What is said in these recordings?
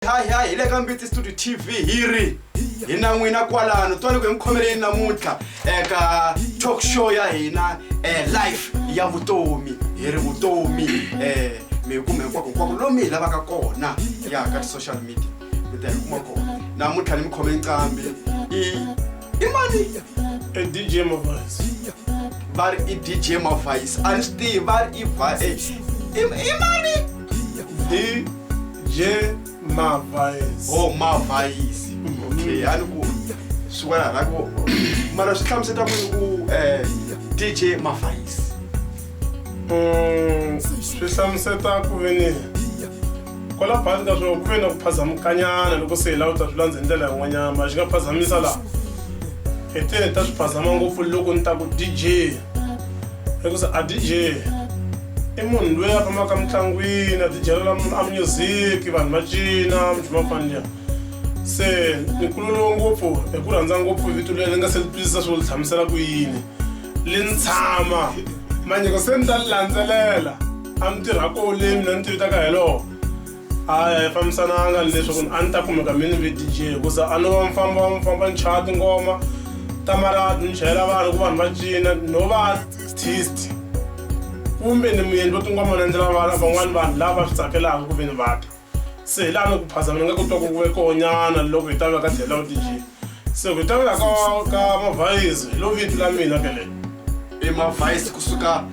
Hi hi hi le ka Mbitsi Studio TV hi ri hi na n'wina kwalano twani ku hi mi khomeleni namuntlha eka talk show ya hina life ya vutomi hi ri vutomi mi hi kuma hinkwako hinkwako lomu hi lavaka kona ya ka ti-social media mi ta hi kuma kona namuntlha ni mi khome nqambi i i mani i DJ Mavhayisi va ri i DJ Mavhayisi a ni swi tivi va ri i i mani DJ Mavhayisi oh Mavhayisi okay a ni ku swi wena la ku mara swi hlamuseta ku ku DJ Mavhayisi Swi hlamuseta ku ve ni kwala phakathi ka swona ku ve na ku phazamukanyana loko se hi lava ku ta swi landza hi ndlela yin'wanyana mara xi nga phazamisa laha hi te ni ta swi phazama ngopfu loko ni ta ku D_J hikusa a D_J i munhu loyi a fambaka mintlangwini a tidyela a music vanhu va cina minchumu ya ku fana liya se ni kuleliwe ngopfu hi ku rhandza ngopfu vito leri ni nga se twisisa swo li hlamusela ku yini li ni tshama manyiko se ni ta li landzelela a mi tirha ko le mina ni tivitaka hi lona hayi a yi fambisananga ni leswaku a ni ta kumeka mi ni ve D_J hikuza a no va mufamba wa mufamba ni chaya tingoma ta maradi ni chayela vanhu ku vanhu va cina no va artist kumbe ni muendli wa tingoma ni endlela vanhu van'wani vanhu lava va swi tsakelaka ku ve ni va ta se hi laha ni ku phazama ni nga ku twa ku ve konyana loko hi ta veka tlhelo D_J se loko hi ta veka ka ka mavhayisi hi lo vito la mina ke lero i mavhayisi kusuka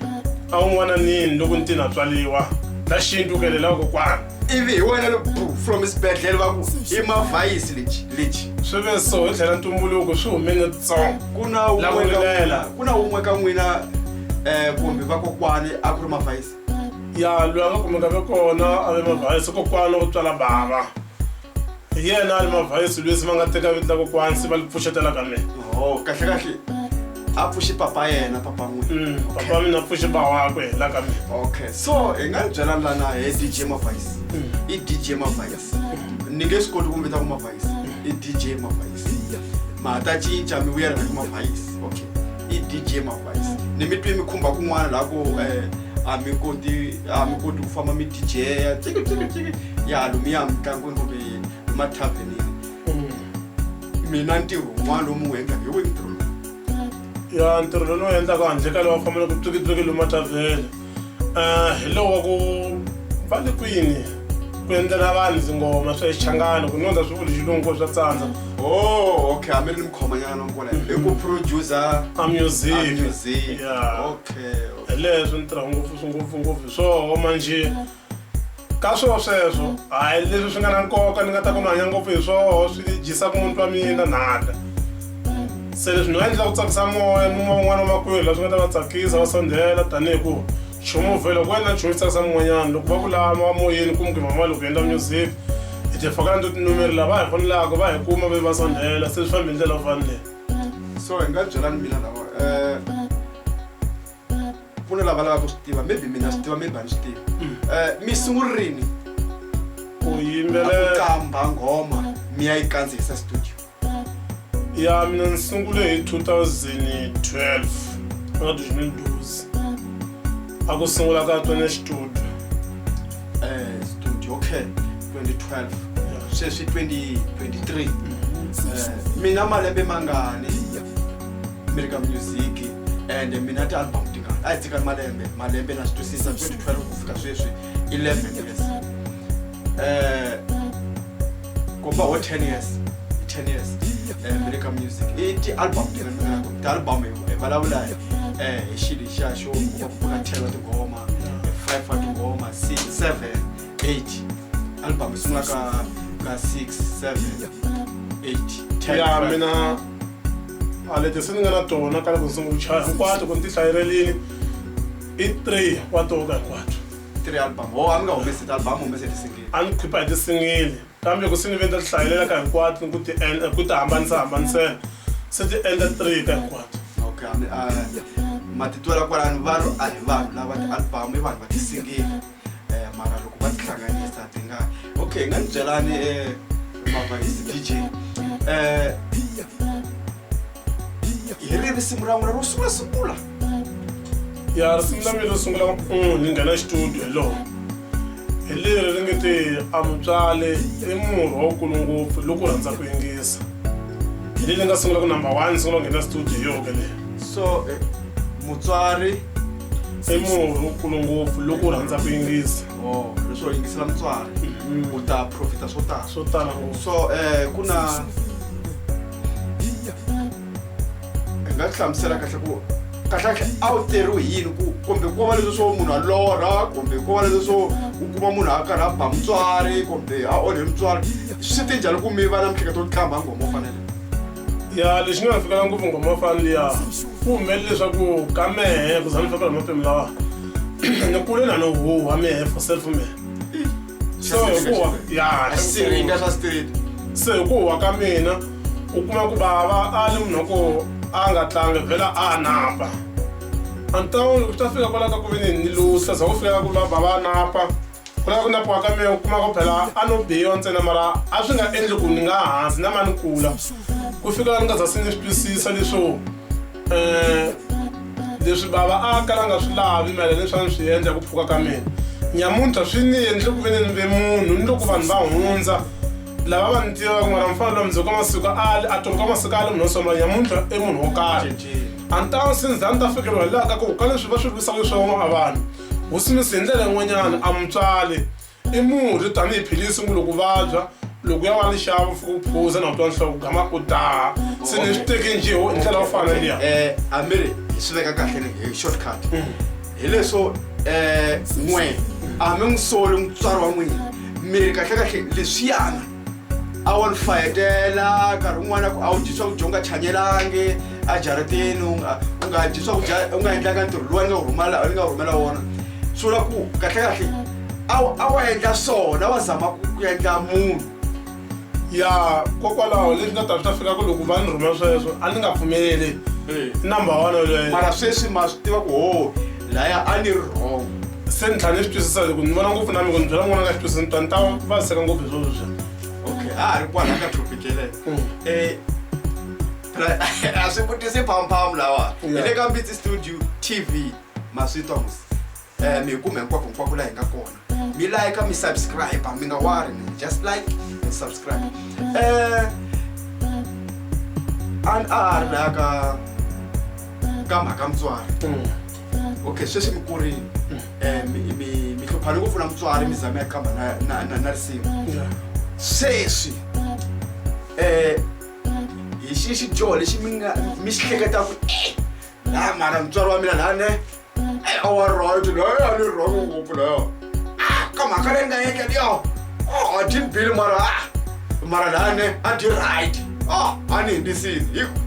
a wun'wananini loko ni ti na tswaliwa la xintu ke lela kokwana ivi hi wena lo from xibedhlele va ku i mavhayisi lexi lexi swi ve so hi tlhela ntumbuluko swi humele tsongo ku na wun'we ka ku na wun'we ka n'wina kumbe vakokwani a ku ri mavhayisi ya loyi a nga kumeka ve kona a ve mavhayisi kokwana ku tswala bava hi yena a ri mavhayisi loyi se va nga teka vito la kokwani se va li pfuxetela ka mina oh kahle kahle a pfuxi papa yena papa n'wina papa mina pfuxi ba wakwe hi la ka mina okay so hi nga byela lana he DJ Mavhayisi i DJ Mavhayisi ni nge swi koti ku mi vita ku Mavhayisi i DJ Mavhayisi ma ha ta cinca mi vuyela na ku Mavhayisi okay i DJ Mavhayisi ni mi twi mi khumba kun'wana laha ku a mi koti a mi koti ku famba mi DJ-ya tsiki tsiki tsiki ya lomuya mintlangwini kumbe emathavhenini mina ntirho wun'wana lowu mi wu endlaka hi wihi ntirho lowu ya ntirho lowu ni wu endlaka handle ka lowa famba ku tswikitswiki lomu mathavheni hi lowu wa ku va le kwini ku endlela vanhu tingoma swa xichangani ku nondza swi vuli xilungu ko swa tsandza oh okay a mi ri ni mukhomanyana kwala i ku producer a music a music yeah okay hi leswi ni tirhaka ngopfu ngopfu ngopfu hi swoho manjhe ka swo sweswo hayi leswi swi nga na nkoka ni nga ta ku ni hanya ngopfu hi swoho swi dyisaka muntu wa mina nada se leswi ni nga endlela ku tsakisa moya ni un'wana wa makwerhu la swi nga ta va tsakisa va sondhela tanihi ku nchumu vhela ku endla nchumu xi tsakisa mun'wanyana loko va ku lama moyeni kumbe mama loko endla music hi ti faka na to tinumeri lava hi fonelaka va hi kuma ve va sondhela se swi fambi hi ndlela yo fana leyi so hi nga byelani mina lava ku na lava lavaka ku swi tiva maybe mina swi tiva maybe a ni swi tivi mi sunguri rini ku yimbelela ku kamba nghoma mi ya yi kandziyisa studio ya mina ni sungule hi 2012 ka 2012 a ku sungula ka tona studio Studio okay 2012 sweswi 2023 mina malembe mangani mi ri ka music and mina ti-album tingani a hi tshikani malembe malembe na swi twisisa 2012 ku fika sweswi 11 years komba ho 10 years 10 years mi le ka music i ti-album tingani mi nga na ti-album hi vulavula hi xilo lexiya xo ku na 10 wa tinghoma 5 wa tinghoma 6 7 8 album yi sungula ka ka 6 7 8 10 ya mina a leti se ni nga na tona ka loko ni sungula ku chaya hinkwato ku ni ti hlayelelini i 3 wa toho ka hinkwato 3 album ho a mi nga humesi ti-album humese ti-single a ni khipa hi ti-single kambe loko se ni ve ni ta ti hlayelela ka hinkwato ni ku ti endla ku ti hambanisa hambanisela se ti endla 3 ka hinkwato okay ma titwela kwalano vanhu a hi vanhu lava ti-album i vanhu va ti-single mara loko va ti hlanganisa ti nga okay hi nga ni byelani mavhayisi DJ hi ri risimu ra n'wina ro sungula sungula ya risimu la mina ro sungula ni nghena xitudio hi lona Hi leri ri nge te a mutswari i murhi wukulu ngopfu loko u rhandza ku yingisa. Hi leyi ni nga sungula ku number one ni sungula ku nghena studio hi yoho ke leyi. So mutswari i murhi wukulu ngopfu loko u rhandza ku yingisa. Oh, leswo yingisela mutswari u ta profita swo tala. Swo tala ngopfu. So ku na hi nga hlamusela kahle ku kahlekahle a wu teriwi hi yini ku kumbe ko va leswi swo munhu a lorha kumbe ko va leswi swo u kuma munhu a karhi a ba mutswari kumbe a onhe mutswari swi te njhani ku mi va na miehleketo yo qambha nghoma yo fanele ya lexi nga fikela ngopfu nghoma yo fana liya ku humelele leswaku ka mehe ku za ni fambela mapemu lawa ni kule na ni huha mehe for self mehe so hikuva ya siringa swa street se hi ku huwa ka mina u kuma ku bava a li munhu wa ku a nga tlangi vhela a napa a ni ta ku ta fika kwala ka ku ve ni ni lusa za ku fika ku va bava a napa ku lava ku napiwa ka mina u kuma ku phela a no biwa ntsena mara a swi nga endli ku ni nga hansi na ma ni kula ku fika ni nga za se ni swi twisisa leswo leswi bava a kala a nga swi lavi mayelana leswi a ni swi endla ku pfuka ka mina nyamuntlha swi ni endle ku ve ni ve munhu ni loko vanhu va hundza lava va ni tivaka mara mfana loyi mundzuku ka masiku a a tolo ka masiku a li munhu wo so mara nyamuntlha i munhu wo karhi a ni ta since a ni ta fikeriwa hi laha ka ku ka leswi va swi lwisaka swona a vanhu hosi hi ndlela yin'wanyana a mutswali I murhi tanihi philisi ku loko u vabya loko u ya wa lixava u fika u phuza na u twa nhloko gama u daha se ni swi teke njhe hi ndlela yo fana liya a mi ri hi swi veka kahle ni hi shortcut hi leswo n'we a mi n'wi soli mutswari wa n'wina mi ri kahle kahle leswiyana a wa ni fayetela nkarhi wun'wana ku a wu dyi swakudya u nga chanyelangi ejarateni u nga u nga dyi swakudya u nga endlanga ntirho luwa ni nga wu rhumela ni nga wu rhumela wona swi vula ku kahle kahle a wu a wa endla swona wa zama ku endla munhu ya kokwalaho leswi nga ta swi ta fika ku loko va ni rhumela sweswo a ni nga pfumeli number one yoleyo mara sweswi ma swi tiva ku ho laya a ni ri wrong se ni tlhela ni swi twisisa loko ni vona ngopfu na mi ku ni byela n'wana nga swi twisisi ni twa ni ta vaviseka ngopfu hi swona leswiya okay a ha ri kwala ka topic yeleyo phela a swi vutisi phamphamu lawa hi le ka Mbitsi Studio TV ma swi twa mos mi hi kume hinkwako hinkwako laha hi nga kona mi like mi subscribe mi nga worry just like and subscribe a a ha ri laha ka ka mhaka mutswari okay sweswi mi kurile mi mi mi hluphani ngopfu na mutswari mi zama ya kamba na na na na risimu sweswi hi xi xidyoho lexi mi nga mi xi hleketaka ku laha mara mutswari wa mina laha ne a wa right laya a ni wrong ngopfu laya ah ka mhaka leyi nga endla liya oh a dyi ni bili mara ah mara laha ne a dyi right ah a ni hundzisile hi ku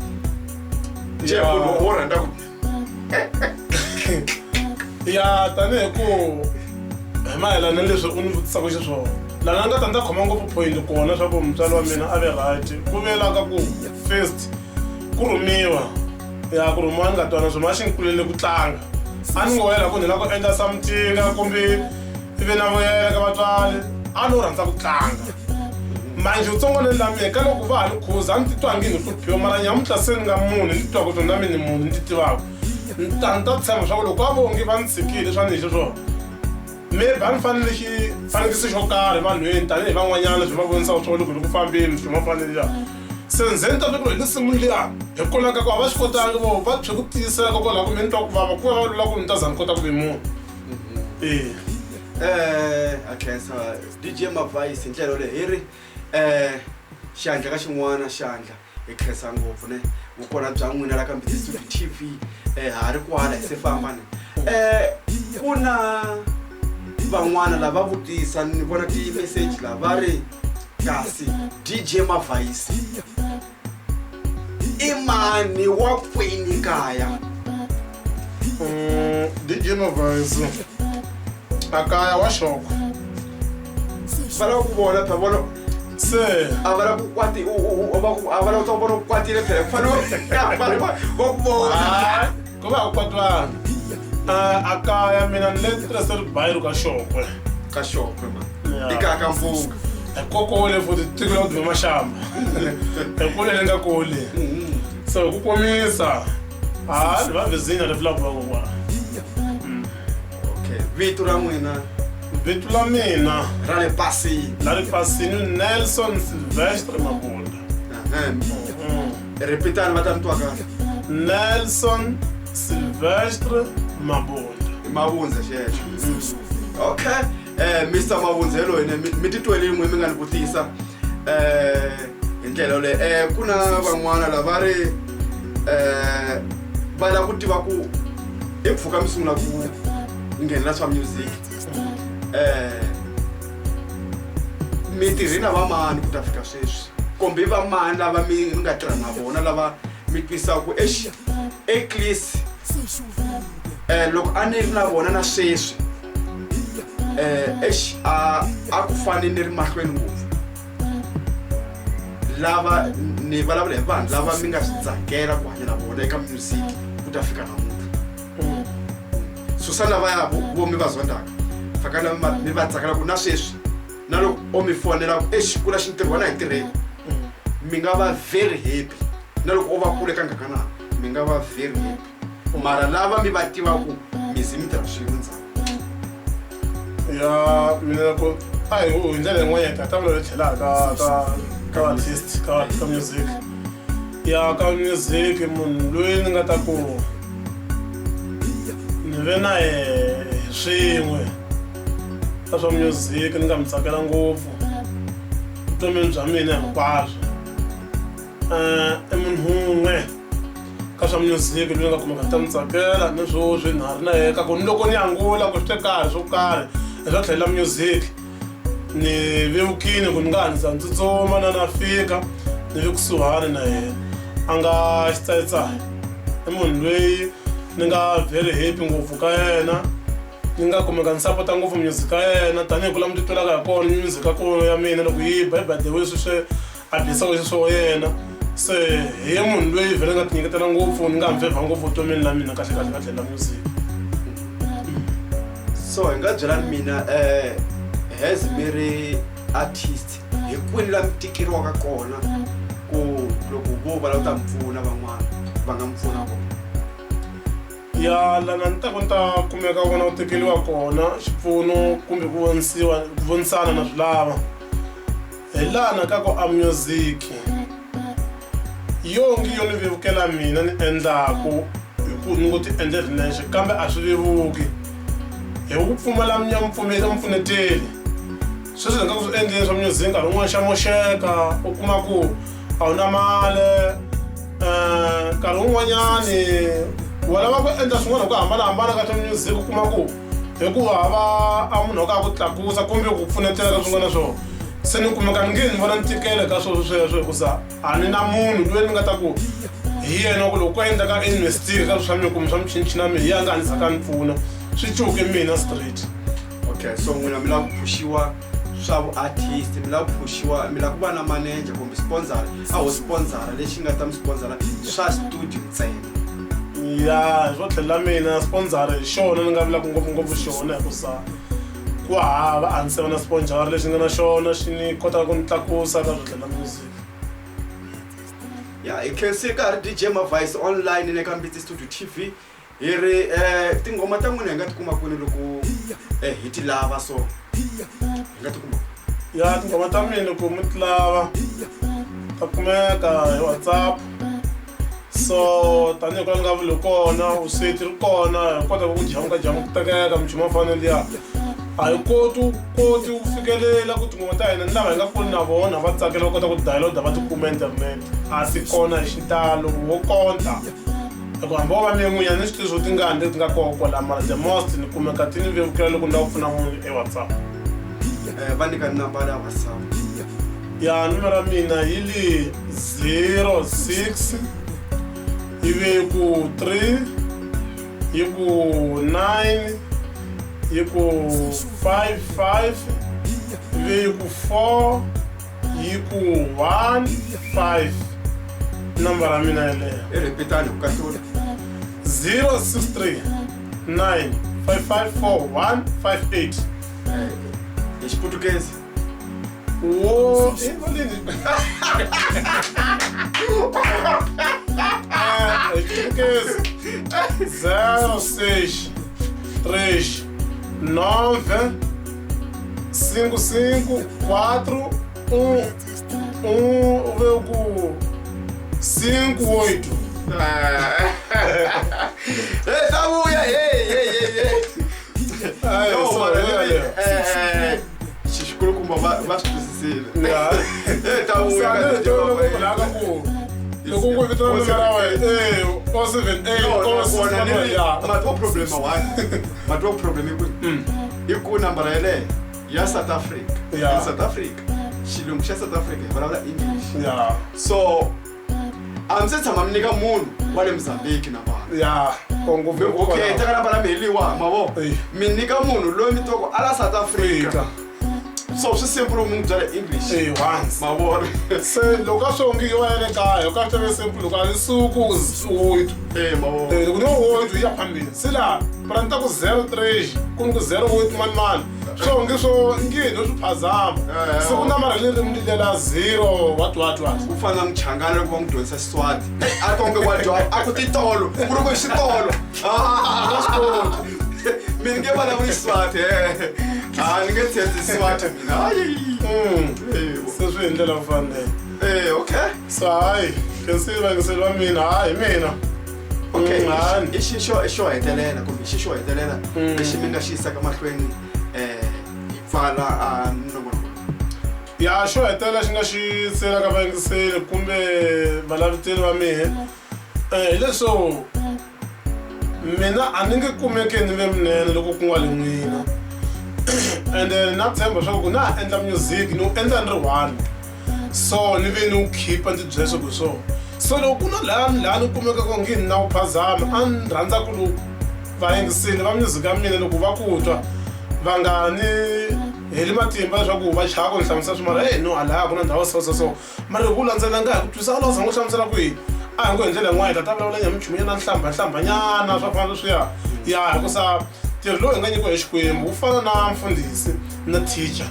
njhe munhu wo rhandza ku ya tanihi ku hi mayelana na leswi u ni vutisaka xiswona lana ni nga ta ni ta khoma ngopfu point kona swa ku mutswari wa mina a ve right ku ve la ka ku first ku rhumiwa ya ku rhumiwa ni nga twana swona a xi ni kulele ku tlanga a ni ngo yela ku ni lava ku endla something kumbe ivi na vuyela ka vatswari a no rhandza ku tlanga manjhe utsongwaneni la mehe ka loko va ha ni khuza a ni titwa ngi ni hluphiwa mara nyamuntlha se ni nga munhu ni titwaka ku na mina ni munhu ni ti tivaka ni ta ni ta tshemba swa ku loko a vongi va ni tshikile swa ni hi xiswona maybe a ni fanele xifanekiso xo karhi vanhwini tanihi van'wanyana leswi va vonisaka swona loko ni ku fambeni swi ma fanele se ndzeni ta loko hi tinsimu liya hikwalaho ka ku a va swi kotangi vo va tshwe ku tiyisela kokwalaho ku mi ni twa ku vava ku va va lula ku ni ta za ni kota ku ve munhu e a khensa DJ Mavhayisi hi ndlela yoleyo hi ri xandla ka xin'wana xandla hi khensa ngopfu ne vukona bya n'wina la ka Mbitsi Studio TV ha ha ri kwala hi se famba ne ku na van'wana lava vutisa ni vona ti-message la va ri kasi DJ Mavhayisi i mani wa kwini kaya DJ Mavhayisi a kaya wa xoko va lava ku vona phela vona se a va lava ku kwati a va lava ku vona ku kwatile phela ku fanele va ku vona ku va ku kwatwana a kaya mina ni le tirhise ribayiru ka xokwe ka xokwe ma i kaya ka mpunga hi kokole futhi tiko la ku dume maxamba hi kule ni nga kuli so hi ku komisa ha ni va vizinya ri vulaka va kokwana okay vito ra n'wina Vito la mina ra le pasini. La le pasini Nelson Silvestre Mabunda. Ripitani va ta mi twa kahle. Nelson Silvestre Mabunda. I Mavundza xexo. Okay. Mr Mavundza hi loyi mi titwele yin'we mi nga ni vutisa hi ndlela yoleyo. Ku na van'wana lava ri va lava ku tiva ku i mpfhuka mi sungula ku nghenela swa music mi tirhe na vamani ku ta fika sweswi kumbe i vamani lava mi nga tirha na vona lava mi twisaka ku exi eclis loko a ni ri na vona na sweswi exi a ku fane ni ri mahlweni ngopfu lava ni vulavula hi vanhu lava mi nga swi tsakela ku hanya na vona eka music ku ta fika namuntlha. Susa lavaya vo mi va zondaka, faka lava mi va tsakelaka na sweswi na loko o mi fonela ku exi ku na xintirhwana hi tirheni mi nga va very happy, na loko o va kule kangakanani mi nga va very happy, mara lava mi va tivaku mi zi mi tirha swin'we ndzhaku. Ya mina loko a hi hi ndlela yin'wana hi ta vula leyi tlhelaka ka artist ka music ya ka music munhu loyi ni nga ta ku ni ve na yehe swin'we ka swa music ni nga mi tsakela ngopfu vutomini bya mina hinkwabyo i munhu wun'we ka swa music loyi nga kumeka ni ta mi tsakela ni sweswi na ha ri na yena ka ku ni loko ni angula ku swi te karhi swo karhi hi swa tlhela music ni vevukile ku ni nga hatlisa ni tsutsuma na na fika ni ve kusuhani na yena a nga xitsayitsayi i munhu loyi ni nga very happy ngopfu ka yena ni nga kumeka ni sapota ngopfu music ka yena tanihi ku la mi titwelaka hi kona music ka kona ya mina loko yi ba yi ba the way swi swi a bisaka xiswona yena se hi ye munhu loyi vhele nga tinyiketela ngopfu ni nga mi fevha ngopfu vutomini la mina kahle kahle ka tlhelo la music. So hi nga byelani mina has mi ri artist hi kwini la mi tikeriwaka kona ku loko vo va lava ku ta mi pfuna van'wana va nga mi pfuna kona? Ya lana ni ta ku ni ta kumeka kona ku tekeriwa kona xipfuno kumbe ku vonisiwa ku vonisana na swi lava hi lana ka ku a music yo ngi yo ni vevukela mina ni endlaku hi ku ni ngo ti endle ri nexe kambe a swi vevuki hi ku pfumala mpfuneteli sweswi hi nga ku swi endleni swa music nkarhi wun'wani xa moxeka u kuma ku a wu na mali nkarhi wun'wanyani wa lava ku endla swin'wana hi ku hambanahambana ka swa music u kuma ku hikuva hava a munhu wo ka ku tlakusa kumbe ku pfunetela ka swin'wana swona se ni kumeka ni nge ni vona ntikelo ka sweswo sweswo hikusa a ni na munhu loyi ni nga ta ku hi yena ku loko ko endleka any mistake ka swa mina kumbe swa michinichini ya mina hi yena a nga ni zaka ni pfuna swi cuke mina straight. Okay, so n'wina mi lava ku phuxiwa swa vu-artist, mi lava ku phuxiwa, mi lava ku va na manager kumbe sponsor, a ho sponsor lexi nga ta mi sponsor swa studio ntsena. Ya swo tlhela mina sponsor hi xona ni nga vulaka ngopfungopfu xona hikusa ku hava a ni se va na sponsor lexi nga na xona xi ni kotaka ku ni tlakusa ka swo tlhela music. Ya hi khensile ka ha ri DJ Mavice online le ka Mbitsi Studio TV. Hi ri tinghoma ta n'wina hi nga ti kuma kwini loko hi ti lava so hi nga ti kuma? Ya tinghoma ta mina loko mi ti lava ta kumeka hi WhatsApp so tanihi ku ni nga vuli kona vusweti ri kona hi kota ku jamuka jamuka ku tekeka minchumu yo fana na liya a hi koti koti ku fikelela ku tinghoma ta hina ni lava hi nga kuli na vona va tsakela va kota ku download va ti kuma internet a si kona hi xitalo wo konta loko hambi wo va mi n'winya ni swi tivi swo tingani leti nga kona kwala mara the most ni kumeka ti ni vevukela loko ni lava ku pfuna munhu e WhatsApp. Va nyika nambara ya WhatsApp. Ya numero ya mina yi li 06 ivi yi ku 3 yi ku 9 yi ku 5 5 ivi yi ku 4 yi ku 1 5 nambara ya mina yeleyo. I rhipitani ku kahlula. 063 9 5 5 4 1 5 8. Hi Xiputukezi. Wo i valini. Hi Xiputukezi 0 6 3 9 5 5 4 1 1 u ve ku 5 8. Hey, ta vuya, hey, hey, hey, hey. Ay, No, so, mara yeah, ni ri, yeah. xikulukumba va swi twisisile. Yeah. Eh, ta vuya ka Se a ni DJ ri loko Mavhayisi. ku lava ku loko ku vitana nomoro ya wena eh o 7 8 No, o nakona 6 ni ri, ya ma twa problem one. Ma twa problem i kwihi? I ku nambara yeleyo ya South Africa. Yeah. In South Africa. Xilungu xa South Africa hi vulavula English. Ya. So a mi se tshama mi nyika munhu wa le Mozambique nambara. Ya, ngopfu. Okay, teka nambara mi heliwa ma vo. Eyi. Mi nyika munhu loyi mi twa ku a la South Africa. Africa. So swi simple mi n'wi byela English. Eh, once. Ma vona. Se loko a swi onge yi wa ya le kaya u ka swi simple loko a ni suku oito. Eh, ma vona. Eh, loko ni oito yi ya phambili se laha para ni ta ku 03 ku ni ku 08 mani mani swi onge swo nge no swi phazama. Eh, Se ku na mara leri mi lela 0 what what what. Ku fana na muchangana loko va n'wi dyondzisa Xiswati. A twa onge wa dya a ku titolo, ku ri ku i xitolo. Ah, mi ni nge vulavuli Xiswati, eh. Ah, ni nge tshembi Xiswati mina. Hayi. Eh, Se swi hi ndlela yo fanele. eh, okay. So hayi, khensile vayingiseli va mina, hayi hi mina. Okay, Hayi. i xi xo hetelela kumbe xi xo hetelela lexi mi nga xi yisaka mahlweni hi pfala a nongonoko. Ya, xo hetelela xi nga xi tselaka vayingiseli kumbe valavuteli va mehe hileswo mina a ni nge kumeki ni ve minene loko ku nga le n'wina, ende na tshemba swa ku na ha endla music ni wu endla ni ri one, so ni ve ni wu khipa ndzi byela swa ku hi swona. So loko ku na laha laha ni kumekaka nge ni na wu phazama, a ni rhandza ku loko vayingiseli va music ya mina loko va ku twa va nga ni heli matimba leswaku va chava ku ni hlamusela swi mara hey no halaya ku na ndhawu so so so mara hi ku landzelela nga hi ku twisa a lava ku hlamusela kwihi a hi ngo hi ndlela yin'wana hi ta ta vulavula nyama nchumu nyana nhlamba nhlambanyana swa fana leswiya ya hikusa ntirho lowu hi nga nyikiwa hi Xikwembu wu fana na mfundhisi na teacher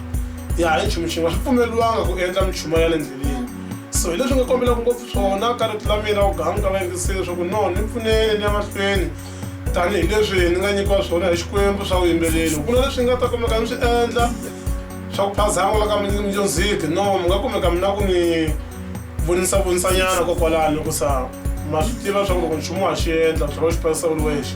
ya hi nchumu xin'we swi pfumeleriwanga ku endla minchumu ya le ndleleni. So hi leswi nga kombelaka ngopfu swona ka rito la mina ku ganga va yingiseli leswaku no ni pfuneni ni ya mahlweni tanihileswi ni nga nyikiwa swona hi Xikwembu swa vuyimbeleri. Ku na leswi nga ta kumeka ni swi endla swa ku phazama la ka music no mi nga kumeka mina ku ni vonisa vonisanyana kokwalano hikusa ma swi tiva swa ku loko nchumu wa xi endla u tlhela u xi pasisa u ri wexe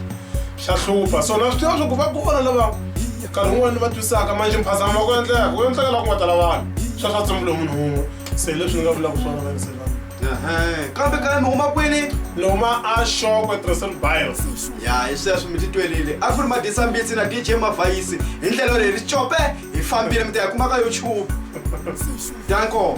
xa hlupha. So na swi tiva swa ku va kona lava nkarhi wun'wani va twisaka manjhe mphazamo wa ku endleka ku endleka laha ku nga tala vanhu swa swa tsumbula munhu wun'we. Se hi leswi ni nga vulaka swona vayingiseli va mina. Kambe kambe huma kwini? Ni huma a Xokwe Tresel Bios. Ya, hi sweswo mi titwelile. A ku ri Madisa Mbitsi na DJ Mavhayisi hi ndlela leyi ri cope hi fambile mi ta ya kuma ka YouTube. Danko.